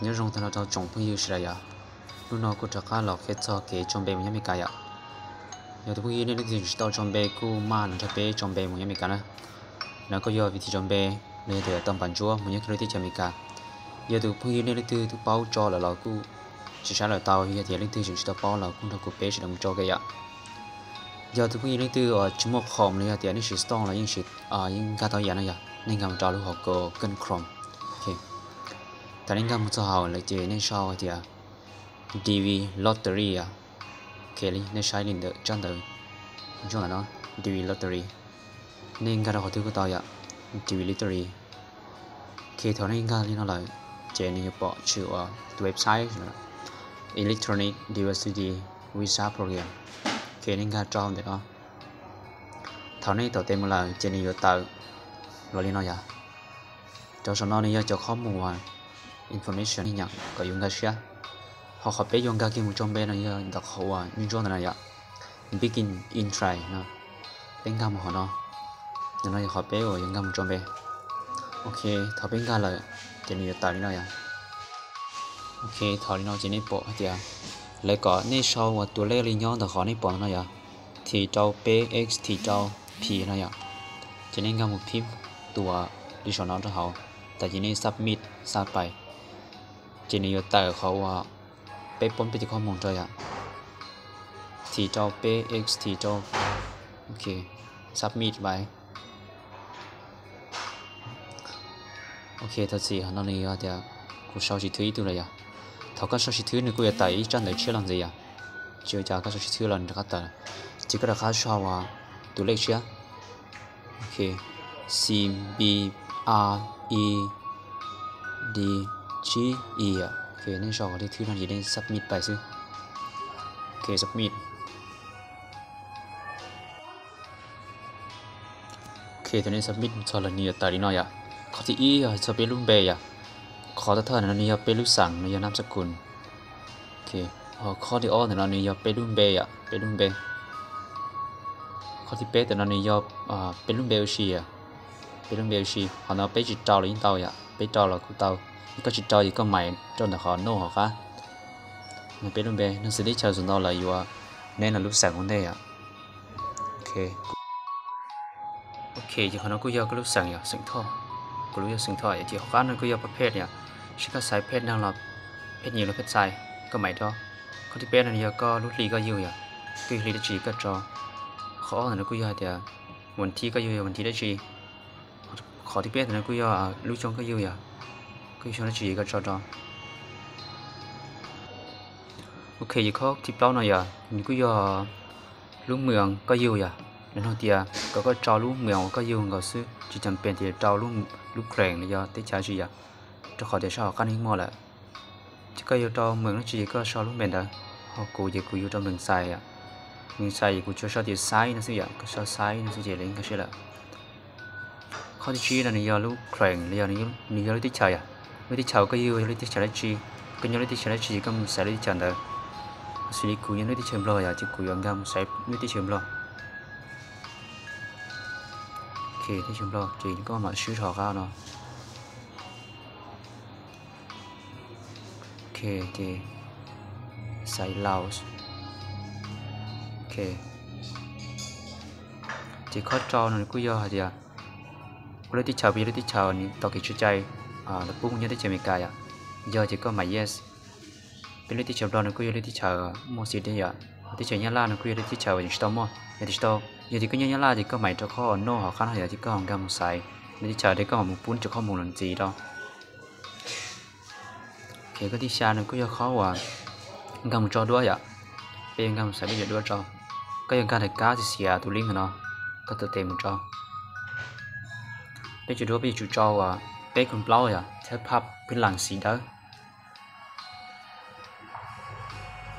Nyob zoo tag nrho rau tsoom phooj ywg sawv daws yom. Hnub no kuj rov qab los qhia txog kev tso npe mus nyob Amelikas yom. Yog tus phooj ywg nej leej twg tseem tsis tau tso npe kuj maj los nrog peb tso npe mus nyob Amelikas na. No kuj yog vim tis tso npe los yog tias tau npam ntsuab mus nyob kiag lub teb chaws Amelikas. Yog tus phooj ywg nej leej twg twb paub tso lawm los kuj tsis saib lawm tau, yog tias leej twg tseem tsis tau paub los kuj nrog kuv peb sawv daws mus tso ke yom. Yog tus phooj ywg leej twg uas tsis muaj Chrome los yog tias nej siv Safari los yeej siv, yeej nkag tau ib yam no yom, nej nkag mus rau lub hauv Google Chrome. Thaum nej nkag mus txog hauv lawm ces nej sau hais tias D V Lottery yom. Ok, nej saib li ntawm tsab ntawv ntsuab ntawm no, D V Lottery. Nej nkag rau qhov twg kuj tau yom, D V Lottery. Ok, thaum nej nkag li no lawm ces nws yuav pom tshwm ua tus website Electronic Diversity Visa Program. Ok, nej nkag rau ntawm no. Thaum nej tau tes mus lawm ces nws yuav tawm los li no yom. Rau saum no nws yog cov qhov mus uas information nej nyeem kom yuav nkag siab. Ho qhov peb yuav nkag kiag mus tso npe no yog ntawm qhov uas ntsuab ntsuab ntawm no yom, Begin Entry no. Peb nkag mus qhov no, ntawm no yog qhov peb uas yuav nkag mus tso npe. Ok, thaum peb nkag lawm ces nws yuav tawm li no yom. Ok, thaum li no ces nej pom hais tias lawv kom nej sau uas tus lej li nyob ntawm qhov nej pom no yom, thim rau peb, X thim rau P no yom. Ces nej nkag mus phib tus uas li saum no rau hauv, tas ces nej submit xa pais, ces nws yuav tawm qhov uas peb poob peb tus qhov mus rau yom, thim rau peb, X thim rau, ok, submit pais. Ok, thov txim, qhov no nws yog tias kuv sau tsis thwb ib tug lawm yom. Thaum koj sau tsis thwb nws kuj yuav tawm ib tsab ntawv tshiab los ntxiv yom. Tsis ua cas, koj sau tsis thwb los nws rov qab tawm. Ces koj rov qab sau tus lej tshiab. Ok, C B R E D tsib E. Ok, nej sau qhov thwb no ces nej submit pais xwb. Ok, submit. Ok, thaum nej submit txog lawm nws yuav tawm li no yom. Qhov thib ib yog txog peb lub npe yom. Qhov thawj thawj ntawm no nws yog peb lub xeem, nws yog nam xab kun. Ok, qhov thib ob ntawm no nws yog peb lub npe yom, peb lub npe. Qhov thib peb ntawm no nws yog peb lub npe ua si yom, peb lub npe ua si. Qhov no peb tsis rau los yeej tau yom, peb rau los kuj tau. Yog koj tsis rau ces koj mais rau ntawm qhov no hauv qab. Peb lub npe, neeg xws teb chaws txhua ntau lawv yuav neb lub xeem ua ntej yom. Ok, ces qhov no kuj yog koj lub xeem yom, xeem Thoj. Kuv lub yog xeem Thoj yom, ces hauv qab no kuj yog pab phej yom, seb koj xaiv phej neeg los phej nyuj los phej txais, koj mais rau. Qhov thib peb no nws yog koj lub hli koj yug yom, koj yug hli dab tsi koj tso. Qhov ob ntawm no kuj yog hais tias vas thib koj yug yog vas thib dab tsi. Qhov thib peb ntawm no kuj yog lub xyoo koj yug yom, koj yug xyoo dab tsi koj tso rau. Ok, ces qhov thib plaub no yom, nws kuj yog lub mweej koj yug yom. Nws nug tias kom koj rau lub mweej uas koj yug nkaus xwb, tsis cam pees tias rau lub kheem los yog teb chaws tsi yom, rau qhov tias sab hauv qab no yeej muaj lawm. Ces koj yuav rau mweej dab tsi ces koj sau lub npe ntawd. Ho kuv ces kuv yuav rau mweej xais yom, mweej xais ces kuv tsuas sau tias xaib no xwb yom, koj sau xaib no xwb ces lawv yeej nkag siab lawm. Qhov thib tsib no nws yog lub kheem los yog nws yog lub teb chaws yom, lub teb chaws koj yug yog lub teb chaws dab tsi, koj nyob lub teb chaws dab tsi ces koj mus xaiv lub teb chaws ntawd. Xws li kuv nyob lub teb chaws Nplog yom, ces kuv yuav nkag mus xaiv lub teb chaws Nplog. Ok, teb chaws Nplog ces koj mam swb rau hauv qab no. Ok, ces xaiv Laos. Ok, ces qhov rau no nws kuj yog hais tias ua lub teb chaws puas yog lub teb chaws nws tau kev tswj cai los pub mus nyob teb chaws Amelikas yom. Yog ces koj mais yes. Peb lub teb chaws Nplog no kuj yog lub teb chaws muaj xim deb yom. Teb chaws Nyab Laj no kuj yog lub teb chaws uas tseem tsis tau muaj, yog tias tsis tau, yog tias koj nyob Nyab Laj ces koj mais rau qhov no hauv qab no yom, ces koj ho nkag mus xaiv lub teb chaws deb, koj ho mus pub rau qhov mus los ntxiv rau. Ok, qhov thib xya no kuj yog qhov uas nkag mus tso duab yom. Peb yuav nkag mus xaiv peb cov duab tso. Koj yuav nkag daim kab xiav tus link no, koj tau tes mus tso. Peb cov duab peb yuav tsum tso uas peb kub plaub yom, thiab phaj phwj lam xim dawb.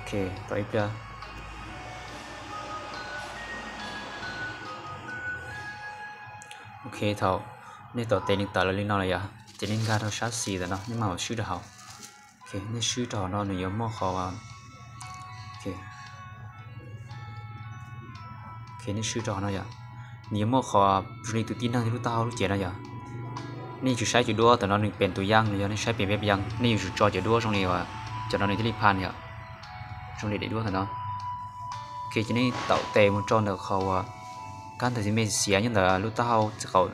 Ok, tos ib pliag. Ok, thaum nej tau tes nws tawm los li no lawm yom, ces nej nkag rau sab xis ntawm no, nej mam swb rau hauv. Ok, nej swb rau hauv no nws yuav muaj qhov, ok, nej swb rau hauv no yom, nws yuav muaj qhov zoo li tus tib neeg lub taub hau lub cev no yom. Nej yuav tsum saib cov duab ntawm no nws pem tus yaj no, yog nej saib pem peb yaj nej yuav tsum tso cov duab zoo li uas cov no nws thiaj li phaj yom, zoo li daim duab ntawm no. Ok, ces nej taum tes mus rau ntawm qhov uas kab ntawm xiv me xiav nyob ntawm lub taub hau txiv qaum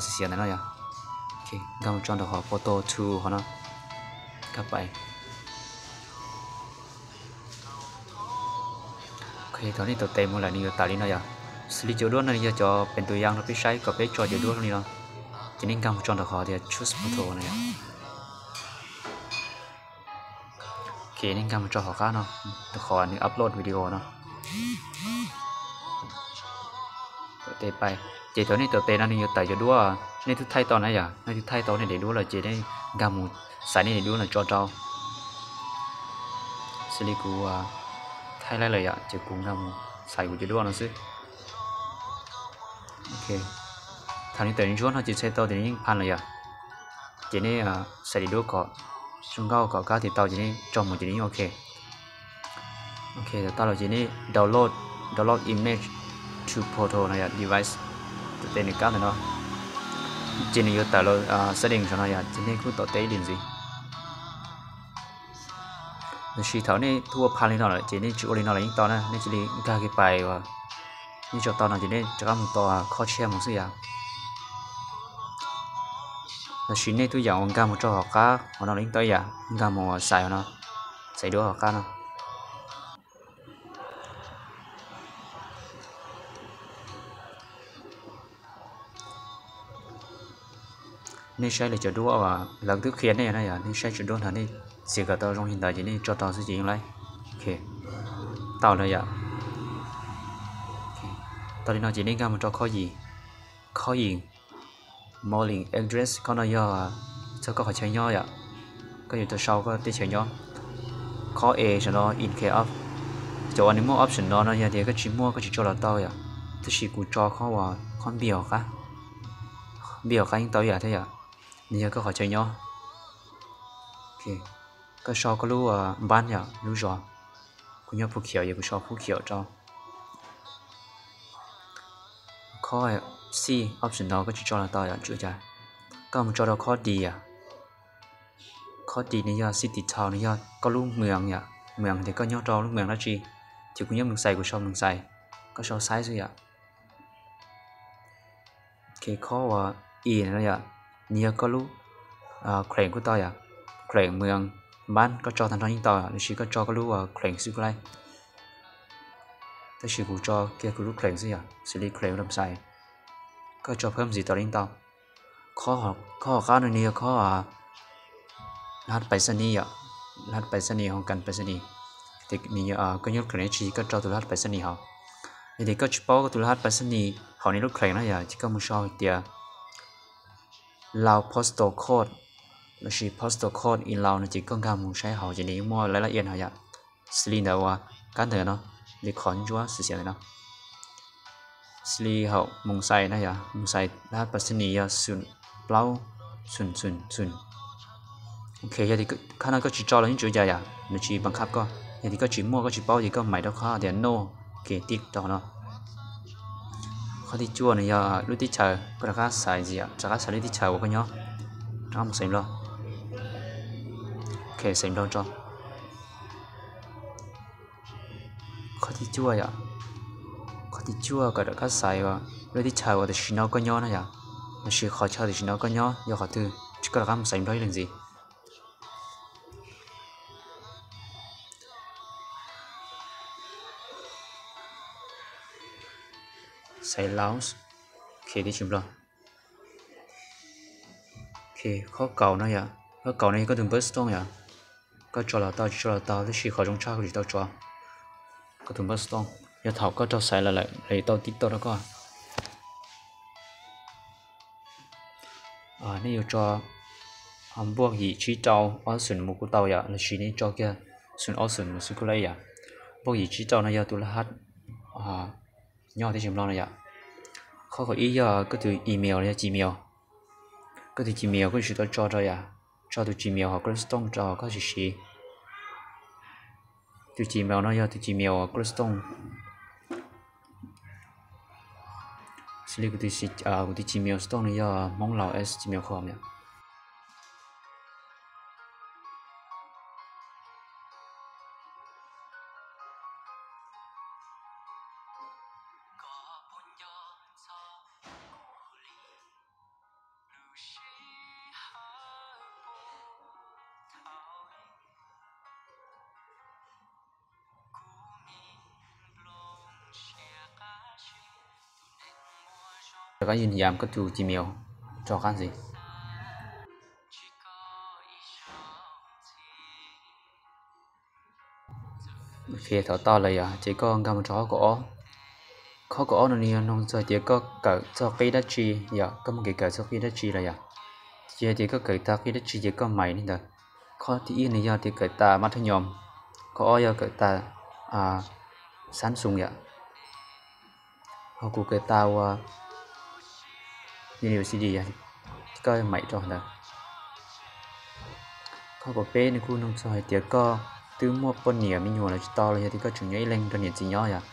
xiav ntawm no yom. Nkag mus tso ntawm qhov photo tool hov no, nkag pais. Ok, thaum nej taum tes mus lawm nws yuav tawm li no yom. Xws li cov duab no yog cov pem tus yaj rau peb saib kom peb tso cov duab zoo li no. Ces nej nkag mus tso ntawm qhov tias choose photo no yom. Ok, nej nkag mus tso hauv qab no, ntawm qhov nws upload video no. Taum tes pais, ces thaum nej taum tes no nws yuav tawm cov duab nej twb thaij tau na yom, nej twb thaij tau nej daim duab lawm ces nej nkag mus xaiv nej daim duab no tso rau. Xws li kuv thaij laib lawm yom, ces kuv nkag mus xaiv kuv cov duab no xwb. Ok, thaum nws tawm ntsuab no ces txhais tau tias nws yeej phaj lawm yom. Ces nej xaiv daim duab kom zoo nkauj kom kab tis tau ces nej tso mus ces nws yeej ok. Ok, tau lawm ces nej download, download image to photo no yom, device, taum tes nws kab ntawm no. Ces nws yuav tawm los setting saum no yom, ces nej kuj taum tes ib li ntxiv. Tab sis thaum nej twb ua phaj li no lawm ces nej tsis ua li no los yeej tau na, nej cia li nkag kiag pais uas nej tso tau no ces nej rov qab mus tos khob tshiab mus xwb yom. Tab sis nej twb yaam uas nkag mus rau hauv qab hauv no los yeej tau ib yam, nkag mus xaiv hauv no, xaiv duab hauv qab no. Nej saib lawv cov duab uas lawv twb qhia nej na yom, nej saib cov duab ntawd nej txiav kom tau zoo li ntawd ces nej tso rau xwb ces yeej laib. Ok, tau lawm yom. Tau li no ces nej nkag mus rau khob yim, khob yim mailing address, khob no yog txog koj qhov chaw nyob yom, koj yuav tau sau koj teb chaws nyob. Khob A saum no in case of, cov uas nws muaj option no no yog tias koj tsis muaj koj tsis tso los tau yom. Tab sis kuv tso khob uas khob B hauv qab, B hauv qab yeej tau ib yam thiab yom, nws yog koj qhov chaw nyob. Koj sau koj lub npab yom, lub zos, kuv nyob Phu Khiav ces kuv sau Phu Khiav rau. Khob C option no koj tsis tso los tau yom, tsuas cas koj mus tso rau khob D yom. Khob D nws yog city town, nws yog koj lub moos yom, moos tias koj nyob rau lub moos dab tsi. Ces kuv nyob Moos Xais kuv sau Moos Xais, koj sau xaiv xwb yom. Khob uas E no yom, nws yog koj lub khleem kuj tau yom, khleem moos npab koj tso tag nrho yeej tau yom, los sis koj tso koj lub khleem xwb kuj laib. Tab sis kuv tso kiag kuv lub khleem xwb yom, xws li khleem Moos Xais, koj tso phab ntxiv tau li yeej tau. Khob hauv qab no nws yog khob lab pais xab nis yom, lab pais xab nis hoo kas pais xab nis. Koj nyob khleem dab tsi koj tso tus lab pais xab nis hauv. Yog tias koj tsis paub koj tus lab pais xab nis hauv nws lub khleem na yom, ces koj mus sau hais tias Lao postal code, los sis postal code in Lao no ces koj nkag mus saib hauv ces nws yeej muaj lab lab iab no yom. Xws li ntawd uas kab ntawm no, li qhov ntsuab xiav xiav ntawm no. Xws li hauv Moos Xais na yom, Moos Xais lab pais xab nis yog xoom plaub xoom xoom xoom. Ok, yog tias qhov no koj tsis tso los yeej tsis ua cas yom, nws tsis pab khab koj. Yog tias koj tsis muaj koj tsis paub ces koj maiv rau qhov tias no, ok, tib rau qhov no. Qhov thib cuaj nws yog lub teb chaws, koj rov qab xaiv ntxiv, rov qab xaiv lub teb chaws uas koj nyob, rov qab mus xaiv Nplog. Ok, xaiv Nplog tso. Qhov thib cuaj yom, qhov thib cuaj koj rov qab xaiv lub teb chaws uas tam sim no koj nyob na yom, los sis qhov chaw tam sim no koj nyob yog qhov twg, ces koj rov qab mus xaiv Nplog ib leeg ntxiv. Xaiv Laos, ok, teb chaws Nplog. Ok, qhov kaum no yom, qhov kaum no yog koj tus birthstone yom. Koj tso los tau tsis tso los tau, tab sis qhov zoo tshaj koj tsis tau tso koj tus birthstone. Yog thaum koj raug xaiv los lawm lawv yuav tau tib tau rau koj. Nej yuav tso npuaj yim tsib rau ob xoom mus kuj tau yom, los sis nej tso kiag xoom ob xoom mus xwb kuj laib yom. Npuaj yim tsib rau no yog tus lab hab nyob teb chaws Nplog no yom. Qhov kaum ib yog koj tus email los yog Gmail. Koj tus Gmail koj yuav tsum tau tso rau yom, tso tus Gmail hauv Google Chrome rau koj siv siv. Tus Gmail no yog tus Gmail Google Chrome. Xws li kuv tus Gmail Stone no yog Hmoob Laus S Gmail com yom. Rov qab yws yam koj tus Gmail rov qab ntxiv. Ok, thaum tau lawm yom, ces koj nkag mus rau qhov kaum ob. Qhov kaum ob no nws yog nug txog hais tias koj kawm txog qib dab tsi yom, koj muaj kev kawm txog qib dab tsi lawm yom. Ces yog tias koj kawm tag qib dab tsi ces koj maim li ntawd. Qhov thib ib nws yog tias kawm tas mab thaj nyoos, qhov ob yog kawm tas Samsung yom. Ho kuv kawm tas ua university, koj maim rau ntawd. Qhov kaum peb nws kuj nug txog hais tias koj twb muaj poj niam me nyuam lawm tsis tau los yog tias koj tseem nyob ib leeg nrog niam txiv nyob yom.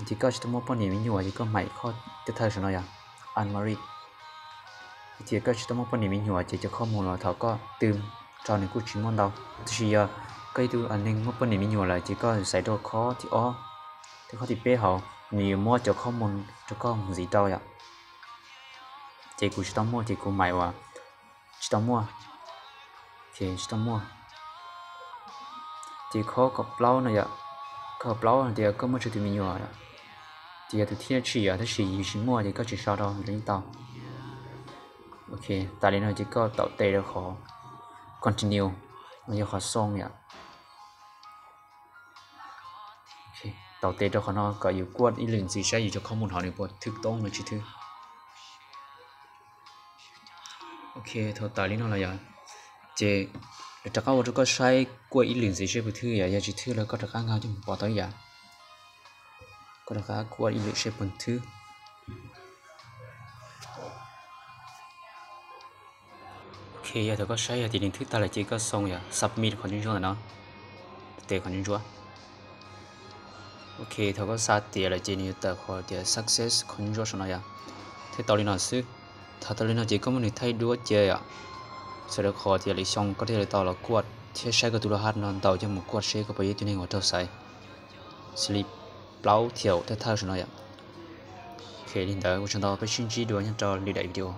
Ces koj tsis tau muaj poj niam me nyuam ces koj maim qhov thawj saum no yom, unmarried. Tias koj tsis tau muaj poj niam me nyuam ces cov khob mus los thaum koj twb rau nws kuj tsis muaj ntau. Tab sis yog koj ib tug neeg muaj poj niam me nyuam lawm ces koj xaiv rau qhov thib ob, thiab qhov thib peb hauv nws yuav muab cov khob mus rau koj mus ntxiv rau yom. Ces kuv tsis tau muaj ces kuv maim uas tsis tau muaj. Tsis tau muaj. Ces qhov kaum plaub no yom, kaum plaub hais tias koj muaj tsawg tus me nyuam, ces yog tus thib dab tsi yom, tab sis yus tsis muaj ces koj tsis sau rau li tau. Ok, tas li no ces koj taum tes rau qhov continue, no yog qhov xoo yom. Taum tes rau qhov no kom yus kuaj ib lwm ntxiv saib yus cov khob mus hauv nws puas thwb toob los tsis thwb. Ok, thaum tawm li no lawm yom, ces lawv rov qab ua rau koj saib kuaj ib lwm ntxiv saib puas thwb yom, yog tsis thwb los koj rov qab nkag coj mus pov tau ib yam. Koj rov qab kuaj ib lwm saib puas thwb. Ok, yog thaum koj saib yog tias nws thwb tag lawm ces koj xoo yom, submit qhov ntsuab ntsuab ntawm no, tes qhov ntsuab ntsuab. Ok, thaum koj xa tiav lawm ces nws yuav tawm qhov tias success qhov ntsuab ntsuab saum no yom. Thaij tau li no xwb. Thaum tau li no ces koj muab nws thaij duab cia yom. Sawv daws qhov tias lwm xyoo koj thiaj li tau los kuaj thiab saib koj tus laj haj no ntau coj mus kuaj seb koj puas yog ib tug neeg uas raug xaiv. Xws li plaub thiaum thawj thawj saum no yom. Ok, li ntawd ua tsaug ntau, peb sib ntsib dua nyob rau lwm daim video.